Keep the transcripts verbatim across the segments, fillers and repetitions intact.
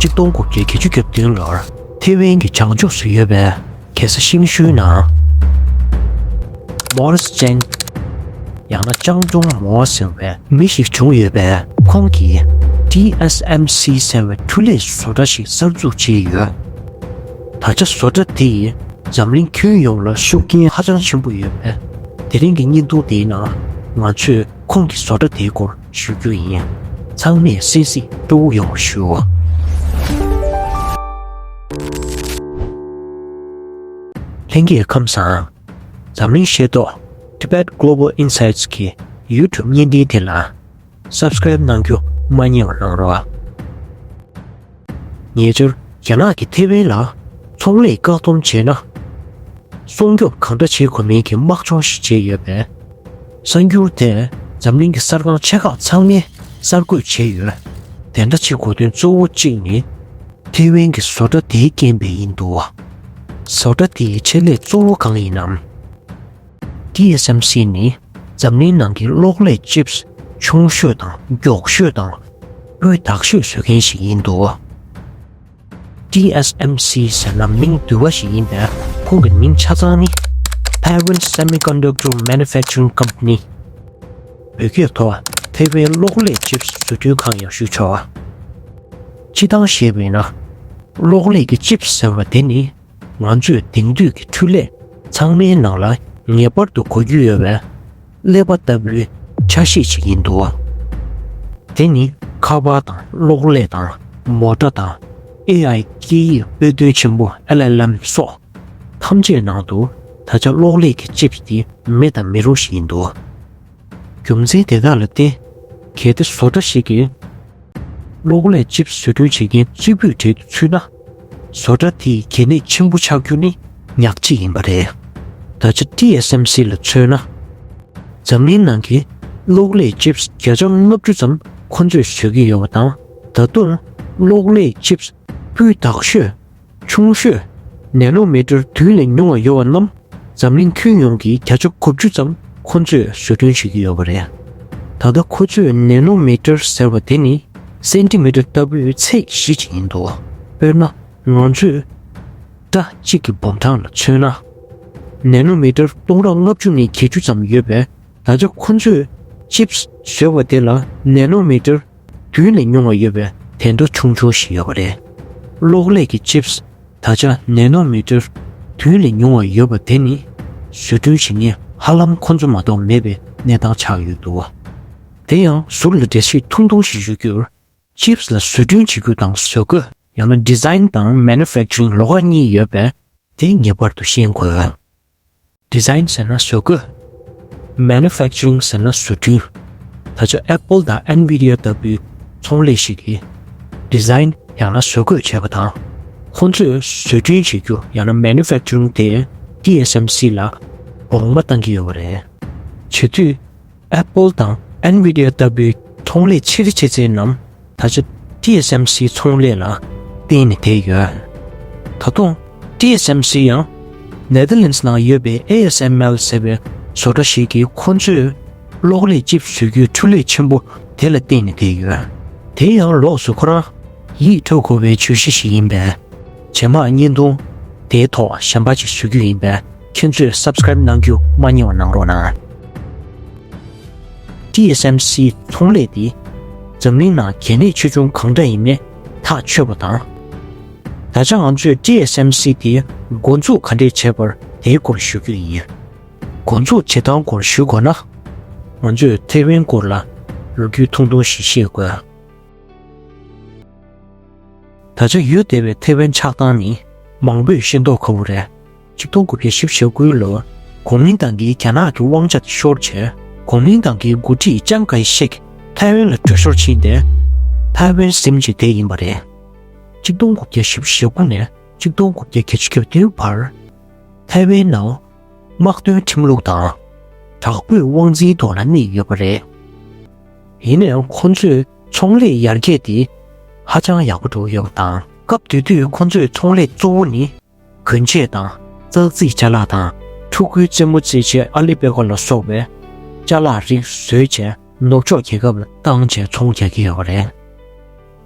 གཅིག་སྟོང་དགུ་བརྒྱ་བརྒྱད་ཅུ་གྱ་བདུན་ལོར་ཐེ་ཝན་གྱི་བྱང་ཕྱོགས་སུ་ཡོད་པའི་གེ་སར་ཤིང་ཤུལ་ནང་མོ་རིས་ཅན། ཡང་ན་ཅང་ཀྲུང་མོ་ཟེར་བའི་མི་ཞིག་བྱུང་ཡོད་པས། ཁོང་གིས་ཊི་ཨེས་ཨེམ་སི་ཟེར་བའི་འཕྲུལ་ལས་བཟོ་གྲྭ་ཞིག་གསར་འཛུགས་བྱས་ཡོད། ད་ཆ་བཟོ་གྲྭ་དེས་འཛམ་གླིང་ཁྱོན་ཡོངས་ལ་ཤུགས་རྐྱེན་ཧ་ཅང་ཆེན་པོ་ཡོད་པས། དེ་རིང་གི་བརྙན་ཐུང་དེའི་ནང་ང་ཚོས་ཁོང་གི་བཟོ་གྲྭ་དེའི་སྐོར་ཞུ་རྒྱུ་ཡིན། ཚང་མས་གསན་གཟིགས་སྤྲོ་བོ་ཡོང་བ་ཞུ། ལྷན་རྒྱས་ཁམས་བཟང་། འཛམ་གླིང་ཤེས་རྟོགས། Tibet Global Insights གི་YouTube བརྙན་འཕྲིན་དེ་ལ་Subscribe གནང་རྒྱུ་མ་བསྙེལ་བ་གནང་རོགས། ཉེ་ཆར་རྒྱ་ནག་གིས་ཐེ་ཝན་ལ་ཚོང་ལས་བཀག་སྡོམ་བྱས་ན། སྲུང་སྐྱོབ་གང་འདྲ་བྱེད་དགོས་མིན་གྱི་དམག་སྦྱོང་ཞིག་བྱས་ཡོད་པས། གསར་འགྱུར་དེས་འཛམ་གླིང་གི་གསར་ཁང་ཆེ་ཁག་ཚང་མས་གསར་འགོད་བྱས་ཡོད། དེ་འདྲ་བྱེད་དགོས་དོན་གཙོ་བོ་གཅིག་ནི་ཐེ་ཝན་གྱི་བཟོ་གྲྭ་དེའི་རྐྱེན་པས་ཡིན་འདུག། བཟོ་གྲྭ་དེའི་ཆེད་ལས་གཙོ་བོ་གང་ཡིན་ནམ། ཊི་ཨེས་ཨེམ་སི་ནི་འཛམ་གླིང་ནང་གི་གློག་ཀླད་ཅིབས་ཆུང་ཤོས་དང་མགྱོགས་ཤོས་དང་སྤུས་དག་ཤོས་བཟོ་མཁན་ཞིག་ཡིན་འདུག། ཊི་ཨེས་ཨེམ་སི་ཟེར་ན་མིང་བསྡུས་པ་ཞིག་ཡིན་པས། ཁོང་གི་མིང་ཆ་ཚང་ནི་Taiwan Semiconductor Manufacturing Company། བོད་སྐད་ཐོག་ཐེ་ཝན་གློག་ཀླད་ཅིབས་བཟོ་སྐྲུན་ཁང་ཡང་ཞུ་ཆོག། སྤྱིར་བཏང་བཤད་པ་ཡིན་ན། གློག་ཀླད་ཀྱི་ཅིབས་ཟེར་བ་དེ་ནི་ང་ཚོས་དེང་དུས་ཀྱི་འཕྲུལ་ལས་ཚང་མའི་ནང་ལ་ངེས་པར་དུ་དགོས་ཀྱི་ཡོད་པའི་ཀླད་པ་ལྟ་བུའི་ཆ་ཤས་ཤིག་ཡིན་འདུག། དེ་ནི་ཁ་པར་དང་གློག་ཀླད་དང་མོ་ཊ་དང་ཨེ་ཨའི་སྐད་ཡིག་དཔེ་སྟོན་ཆེན་པོ་ཨེལ་ཨེལ་ཨེམ་སོགས་ཐམས་ཅད་ནང་དུ་ད་ཆ་གློག་ཀླད་ཀྱི་ཅིབས་དེ་མེད་དང་མི་རུང་ཞིག་ཡིན་འདུག། རྒྱུ་མཚན་དེ་དག་ལ་བརྟེན། གལ་ཏེ་བཟོ་གྲྭ་ཞིག་གིས་གློག་ཀླད་ཅིབས་བཟོ་སྐྲུན་བྱེད་མཁན་རྩེ་ཕུད་གྲལ་དུ་ཚུད་ན། བཟོ་གྲྭ་དེའི་གལ་གནད་ཆེན་པོ་ཆགས་རྒྱུ་ནི་ཉག་གཅིག་ཡིན་པ་རེད། ད་ཆ་ཊི་ཨེས་ཨེམ་སི་ལ་མཚོན་ན། འཛམ་གླིང་ནང་གི་གློག་ཀླད་ཅིབས་བརྒྱ་ཆ་ལྔ་བཅུ་ཙམ་ཁོ་ཚོས་བཟོ་གི་ཡོད་པ་དང་། ད་དུང་གློག་ཀླད་ཅིབས་སྤུས་དག་ཤོས། ཆུང་ཤོས་ནེ་ནོ་མི་ཊར་བདུན་ལས་ཉུང་བ་ཡོད་པ་རྣམས་འཛམ་གླིང་ཁྱོན་ཡོངས་ཀྱི་བརྒྱ་ཆ་དགུ་བཅུ་ཙམ་ཁོ་ཚོས་བཟོ་སྐྲུན་བྱེད་ཀྱི་ཡོད་པ་རེད། ད་ལྟ་ཁོ་ཚོས་ནེ་ནོ་མི་ཊར་ཟེར་བ་དེ་ནི་སེན་ཏི་མི་ཊར་ལྟ་བུའི་ཚད་གཞི་ཅིག་ཡིན་འདུག། དཔེར་ན། ང་ཚོས་སྒྲ་གཅིག་གི་འབུམ་གྲངས་ལ་མཚོན་ན། ནེ་ནོ་མི་ཊར་སྟོང་ཕྲག་ལྔ་བཅུ་ནས་བརྒྱད་ཅུ་ཙམ་ཡོད་པས། ད་ཆ་ཁོ་ཚོས་ཅིབས་བཟོས་པ་དེ་ལ་ནེ་ནོ་མི་ཊར་བདུན་ལས་ཉུང་བ་ཡོད་པའི་དེ་འདྲ་ཆུང་ཆུང་ཞིག་ཡོད་པ་རེད། གློག་ཀླད་ཀྱི་ཅིབས་ད་ཆ་ནེ་ནོ་མི་ཊར་བདུན་ལས་ཉུང་བ་ཡོད་པ་དེ་ནི་བཟོ་སྐྲུན་བྱེད་མཁན་ཧ་ལམ་ཁོ་ཚོ་མ་གཏོགས་མེད་པའི་གནས་སྟངས་ཆགས་ཡོད་འདུག། དེ་ཡང་ཟུར་ལ་འགྲེལ་བཤད་ཐུང་ཐུང་ཞིག་ཞུ་རྒྱུར། ཅིབས་ལ་བཟོ་སྐྲུན་བྱེད་རྒྱུ་དང་བཟོ་བཀོད། ཡང་ན་ཌི་ཛའིན་དང་མེ་ནུ་ཕེག་ཅར་རིང་ལོགས་ཀ་གཉིས་ཡོད་པས། དེ་ངེས་པར་དུ་ཤེས་དགོས། ཌི་ཛའིན་ཟེར་ན་བཟོ་བཀོད། མེ་ནུ་ཕེག་ཅར་རིང་ཟེར་ན་བཟོ་སྐྲུན། ད་ཆ་ཨེ་པལ་དང་ཨེན་ཝི་ཌི་ཡ་ལྟ་བུའི་ཚོང་ལས་ཤིག་གིས་ཌི་ཛའིན་ཡང་ན་བཟོ་བཀོད་བྱས་པ་དང་། ཁོང་ཚོས་བཟོ་སྐྲུན་བྱེད་རྒྱུ་ཡང་ན་མེ་ནུ་ཕེག་ཅར་རིང་དེ་ཊི་ཨེས་ཨེམ་སི་ལ་དགོངས་པ་བཏང་གི་ཡོད་པ་རེད། བྱེད་དུས། ཨེ་པལ་དང་ཨེན་ཝི་ཌི་ཡ་ལྟ་བུའི་ཚོང་ལས་ཆེ་རི་ཆེ་ཚའི་ནང་ད་ཆ་ཊི་ཨེས་ཨེམ་སི་ཚོང་ལས་ལ་བརྟེན་ནས་བསྡད་ཡོད། ད་དུང་ཊི་ཨེས་ཨེམ་སི་ཡང་ནེ་དར་ལེན་ཌི་ནང་ཡོད་པའི་ཨེ་ཨེས་ཨེམ་ཨེལ་ཟེར་བའི་བཟོ་གྲྭ་ཞིག་གིས་ཁོ་ཚོས་གློག་ཀླད་ཅིབ་བཟོ་རྒྱུའི་འཕྲུལ་ལས་ཆེན་པོ་དེ་ལ་བརྟེན་ནས་བསྡད་ཡོད། དེ་ཡང་ལོགས་སུ་ཁོ་རང་ཡིད་འཕྲོག་དགོས་པའི་བརྗོད་གཞི་ཞིག་ཡིན་པས། རྗེས་མ་བརྙན་ཐུང་དེའི་ཐོག་གཞན་པ་ཅིག་བཟོ་རྒྱུ་ཡིན་པས་ཁྱེད་ཚོས་སབ་སི་ཀ་རེབ་གནང་རྒྱུ་མ་བསྙེལ་བ་གནང་རོགས་གནང་། ཊི་ཨེས་ཨེམ་སི་ཚོང་ལས་དེ་འཛམ་གླིང་ནང་གལ་གནད་ཆེ་ཆུང་གང་འདྲ་ཡིན་མིན་ཐག་ཆོད་པ་དང་། ད་ཆ་ང་ཚོས་ཊི་ཨེས་ཨེམ་སི་དེ་འགོ་འཛུགས་ག་འདྲས་བྱས་པར་དེའི་སྐོར་ཞུ་རྒྱུ་ཡིན། འགོ་འཛུགས་བྱེད་སྟངས་སྐོར་ཞུ་དགོས་ན། ང་ཚོས་ཐེ་ཝན་སྐོར་ལ་ལོ་རྒྱུས་ཐུང་ཐུང་ཞིག་བཤད་དགོས། ད་ཆ་ཡོད་བསྡད་པའི་ཐེ་ཝན་ཆགས་སྟངས་ནི་མང་པོས་ཤེས་མདོག་ཁ་པོ་རེད། ཆིག་སྟོང་དགུ་བརྒྱ་བཞི་བཅུ་ཞེ་དགུ་ལོར་གོ་མིན་ཏང་གིས་རྒྱ་ནག་གི་དབང་ཆ་དེ་ཤོར་རྗེས། གོ་མིན་ཏང་གི་འགོ་ཁྲིད་ཅང་ཀའེ་ཤེག་ཐའེ་ཝན་ལ་བྲོས་ཞོར་ཕྱིན་ཏེ། ཐའེ་ཝན་ཟིན་བྱས་བསྡད་ཡིན་པ་རེད། ཆིག་སྟོང་དགུ་བརྒྱ་བཞི་བཅུ་ཞེ་དགུ་ནས་ཆིག་སྟོང་དགུ་བརྒྱ་བརྒྱད་ཅུ་གྱ་བདུན་བར། ཐའེ་ཝན་ནང་དམག་དོན་ཁྲིམས་ལུགས་དང་། དྲག་པོའི་དབང་འཛིན་ཐོག་ལ་གནས་ཡོད་པ་རེད། ཡིན་ནའང་ཁོ་ཚོས་ཚོང་ལས་ཡར་རྒྱས་དེ་ཧ་ཅང་ཡག་པོ་འགྲོ་ཡོད་པ་དང་། སྐབས་དེ་དུས་ཁོ་ཚོས་ཚོང་ལས་གཙོ་བོ་ནི་གོན་ཆས་དང་། ཙག་ཙིག་ཅ་ལག་དང་། ཕྲུ་གུའི་རྩེད་མོ་རྩེད་ཆས་ཨ་ལི་པེ་ཀོ་ལ་སོགས་པའི་ཅ་ལག་རིགས་བཟོས་བྱས་ནུབ་ཕྱོགས་རྒྱལ་ཁབ་ལ་བཏང་བྱས་ཚོང་རྒྱག་གི་ཡོད་པ་རེད།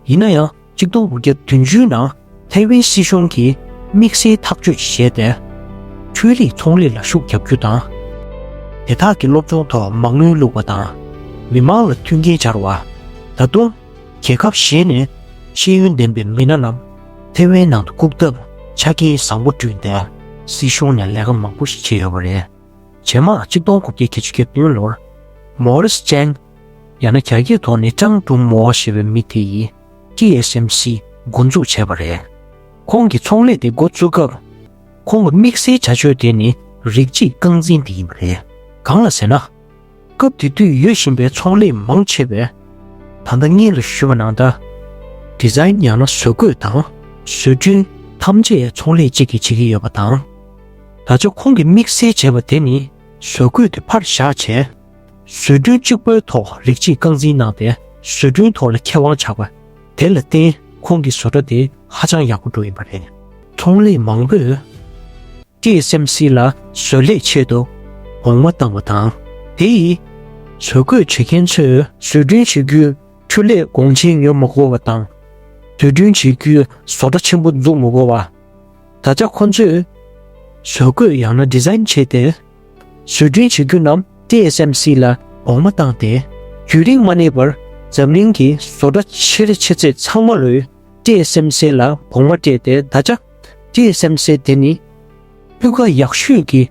ཡིན་ན་ཡང་ གཅིག་སྟོང་དགུ་བརྒྱ་བདུན་ཅུ་ནང་ཐའེ་ཝན་སྲིད་གཞུང་གིས་དམིགས་བསལ་ཐག་གཅོད་བྱས་ཏེ། འཕྲུལ་རིག་ཚོང་ལས་ལ་ཤུགས་རྒྱག་རྒྱུ་དང་། དེ་དག་གི་སློབ་སྦྱོང་ཐོག་མ་དངུལ་བླུགས་པ་དང་། མི་མང་ལ་མཐུན་རྐྱེན་སྦྱར་བ། ད་དུང་། རྒྱལ་ཁབ་གཞན་ནས་ཤེས་ཡོན་ལྡན་པའི་མི་སྣ་རྣམས་ཐའེ་ཝན་ནང་དུ་བཀུག་ཐབས་ཆ་རྐྱེན་བཟང་པོ་བསྐྲུན་ཏེ། སྲིད་གཞུང་ནས་ལས་ཀ་མང་པོ་ཞིག་བྱས་ཡོད་པ་རེད། རྗེས་མ་གཅིག་སྟོང་དགུ་བརྒྱ་བརྒྱད་ཅུ་གྱ་བདུན་ལོར། མོ་རིས་ཅན། ཡང་ན་རྒྱ་སྐད་ཐོག་ནས་ཀྲང་ཀྲུང་མོ་ཞེས་པའི་མི་དེ་ཡིས་ཊི་ཨེས་ཨེམ་སི་འགོ་འཛུགས་བྱས་པ་རེད། ཁོང་གིས་ཚོང་ལས་དེ་འགོ་བཙུགས་སྐབས། ཁོང་གི་དམིགས་བསལ་བྱ་སྤྱོད་དེ་ནི་རིགས་གཅིག་རྐང་འཛིན་དེ་ཡིན་པ་རེད། གང་ལ་ཟེར་ན། སྐབས་དེ་དུས་ཡོད་བཞིན་པའི་ཚོང་ལས་མང་ཆེ་བས། ད་ལྟ་སྔོན་ལ་ཞུས་པ་ནང་ལྟར། ཌི་ཛའིན་ཡང་ན་བཟོ་བཀོད་དང་བཟོ་སྐྲུན་ཐམས་ཅད་ཚོང་ལས་གཅིག་གིས་བྱེད་ཀྱི་ཡོད་པ་དང་། ད་ཆ་ཁོང་གིས་དམིགས་བསལ་བྱས་པ་དེ་ནི་བཟོ་བཀོད་དེ་ཕར་བཞག་བྱས། བཟོ་སྐྲུན་གཅིག་པོའི་ཐོག་རིགས་གཅིག་རྐང་འཛིན་གནང་སྟེ་བཟོ་སྐྲུན་ཐོག་ལ་མཁས་དབང་ཆགས་པ་དེ་ལ་བརྟེན་ཁོང་གི་བཟོ་གྲྭ་དེ་ཧ་ཅང་ཡག་པོ་འགྲོ་ཡིན་པ་རེད། ཚོང་ལས་མང་པོས་ཊི་ཨེས་ཨེམ་སི་ལ་བཟོ་ལས་ཆེད་དུ་གོང་མ་བཏང་བ་དང་། དེ་ཡིས་བཟོ་བཀོད་བྱེད་མཁན་ཚོས་བཟོ་སྐྲུན་བྱེད་རྒྱུའི་འཕྲུལ་ལས་གོང་ཆེན་ཉོ་མི་དགོས་པ་དང་། བཟོ་སྐྲུན་བྱེད་རྒྱུའི་བཟོ་གྲྭ་ཆེན་པོ་འཛུགས་མི་དགོས་པ། ད་ཆ་ཁོ་ཚོས་བཟོ་བཀོད་ཡང་ན་ཌི་ཛའིན་བྱས་ཏེ། བཟོ་སྐྲུན་བྱེད་རྒྱུ་རྣམས་ཊི་ཨེས་ཨེམ་སི་ལ་གོང་མ་བཏང་སྟེ། རྒྱུན་རིང་མ་གནས་པར་འཛམ་གླིང་གི་བཟོ་གྲྭ་ཆེ་རེ་ཆེ་ཚད་ཚང་མ་ལོས་ཊི་ཨེས་ཨེམ་སི་ལ་གོང་མ་སྤྲད་དེ། ད་ཆ་ཊི་ཨེས་ཨེམ་སི་དེ་ནི་སྤུས་ཀ་ཡག་ཤོས་ཀྱི་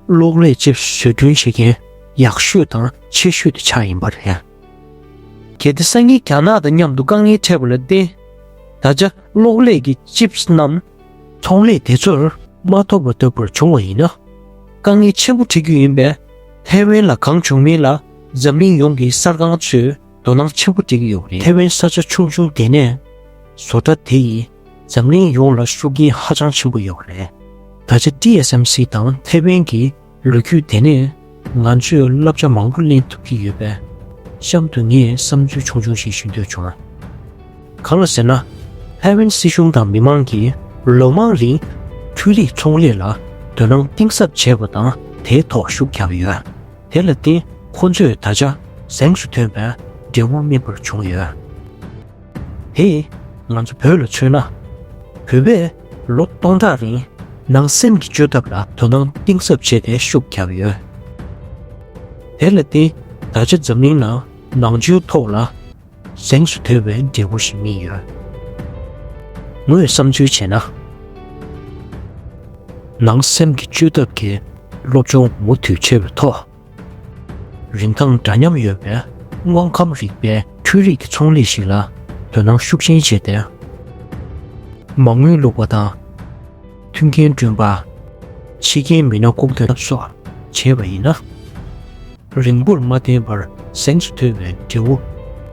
གློག་ཀླད་ཅིབ་བཟོ་སྐྲུན་བྱེད་མཁན་ཡག་ཤོས་དང་ཆེ་ཤོས་དེ་ཆགས་ཡིན་པ་རེད། གལ་ཏེ་སང་ཉིན་རྒྱ་ནག་དང་མཉམ་དུ་དཀའ་ངལ་འཕྲད་པ་ལ་བརྟེན། ད་ཆ་གློག་ཀླད་ཀྱི་ཅིབ་རྣམས་ཚོང་ལས་དེ་ཚོར་མ་ཐོབ་པ་ལྟ་བུར་བྱུང་བ་ཡིན་ན། དཀའ་ངལ་ཆེན་པོ་འཕྲད་རྒྱུ་ཡིན་པས། ཐའེ་ཝན་ལ་གང་བྱུང་མིན་ལ་འཛམ་གླིང་ཡོངས་ཀྱི་གསར་ཁང་ཚོས་དོ་སྣང་ཆེན་པོ་སྤྲད་ཀྱི་ཡོད་པ་རེད། ཐའེ་ཝན་ས་ཆ་ཆུང་ཆུང་དེ་ནས་བཟོ་གྲྭ་དེ་ཡིས་འཛམ་གླིང་ཡོངས་ལ་ཤུགས་རྐྱེན་ཧ་ཅང་ཆེན་པོ་ཡོད་པ་རེད། ད་ཆ་ཊི་ཨེས་ཨེམ་སི་དང་ཐའེ་ཝན་གྱི་ལོ་རྒྱུས་དེ་ནས་ང་ཚོས་བསླབ་བྱ་མང་པོ་ལེན་ཐུབ་ཀྱི་ཡོད་པས། གཤམ་དུ་ངས་བསམ་ཚུལ་ཆུང་ཆུང་ཞིག་ཞུ་འདོད་བྱུང་། གང་ལ་ཟེར་ན། ཐའེ་ཝན་སྲིད་གཞུང་དང་མི་མང་གིས་ལོ་མང་རིང་འཕྲུལ་རིག་ཚོང་ལས་ལ་དོ་སྣང་གཏིང་ཟབ་བྱས་པ་དང་དེའི་ཐོག་ཤུགས་བརྒྱབ་ཡོད། དེ་ལ་བརྟེན་ཁོ་ཚོས་ད་ཆ་གཟེངས་སུ་ཐོན་པའི་འབྲས་བུ་སྨིན་པར་བྱུང་ཡོད། དེས་ང་ཚོ་བོད་ལ་མཚོན་ན། བོད་པས་ལོ་སྟོང་ཕྲག་རིང་ནང་སེམས་ཀྱི་བཅོས་ཐབས་ལ་དོ་སྣང་གཏིང་ཟབ་བྱས་ཏེ་ཤུགས་བརྒྱབ་ཡོད། དེ་ལ་བརྟེན་ད་ཆ་འཛམ་གླིང་ནང་ནང་ཆོས་ཐོག་ལ་གཟེངས་སུ་ཐོན་པའི་འབྲས་བུ་ཞིག་སྨིན་ཡོད། ངོས་བསམ་ཚུལ་བྱས་ན། ནང་སེམས་ཀྱི་བཅོས་ཐབས་ཀྱི་སློབ་སྦྱོང་མུ་མཐུད་བྱས་པའི་ཐོག་རིན་ཐང་འདྲ་མཉམ་ཡོད་པའི་དངོས་ཁམས་རིག་པའི་འཕྲུལ་རིག་གི་ཚོང་ལས་ཤིག་ལ་དོ་སྣང་ཤུགས་ཆེན་བྱས་ཏེ། མ་དངུལ་བླུགས་པ་དང་། མཐུན་རྐྱེན་བསྐྲུན་པ། ཕྱི་རྒྱལ་མི་སྣ་བཀུག་སྟེ་སློབ་གསོ་བྱས་པ་ཡིན་ན། རིང་པོར་མ་བརྟེན་པར་གཟེངས་སུ་ཐོན་པའི་འབྲས་བུ་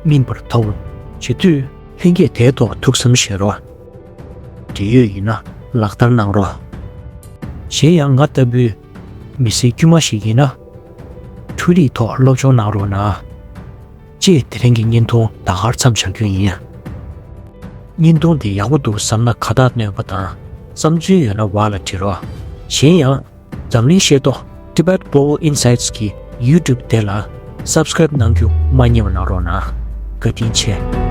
སྨིན་པར་ཐལ། བྱེད་དུས་ལྷན་རྒྱས་དེའི་ཐོག་ཐུགས་བསམ་བཞེས་རོགས། འབྲེལ་ཡོད་ཡིན་ན་ལག་བསྟར་གནང་རོགས། གཞན་ཡང་ང་ལྟ་བུའི་མི་སེར་དཀྱུས་མ་ཞིག་ཡིན་ན། འཕྲུལ་རིག་ཐོག་སློབ་སྦྱོང་གནང་རོགས་གནང་། ཅེས་དེ་རིང་གི་བརྙན་ཐུང་ད་གར་མཚམས་བཞག་རྒྱུ་ཡིན། བརྙན་ཐུང་འདི་ཡག་པོ་འདུག་བསམ་ན་དགའ་རྟགས་གནོན་པ་དང་། བསམ་ཚུལ་ཡོད་ན་བར་ལ་འབྲི་རོགས། གཞན་ཡང་། འཛམ་གླིང་ཤེས་རྟོགས། Tibet Global Insights གི་YouTube དེ་ལ་Subscribe གནང་རྒྱུ་མ་བསྙེལ་བ་གནང་རོགས་གནང་། བཀའ་དྲིན་ཆེ།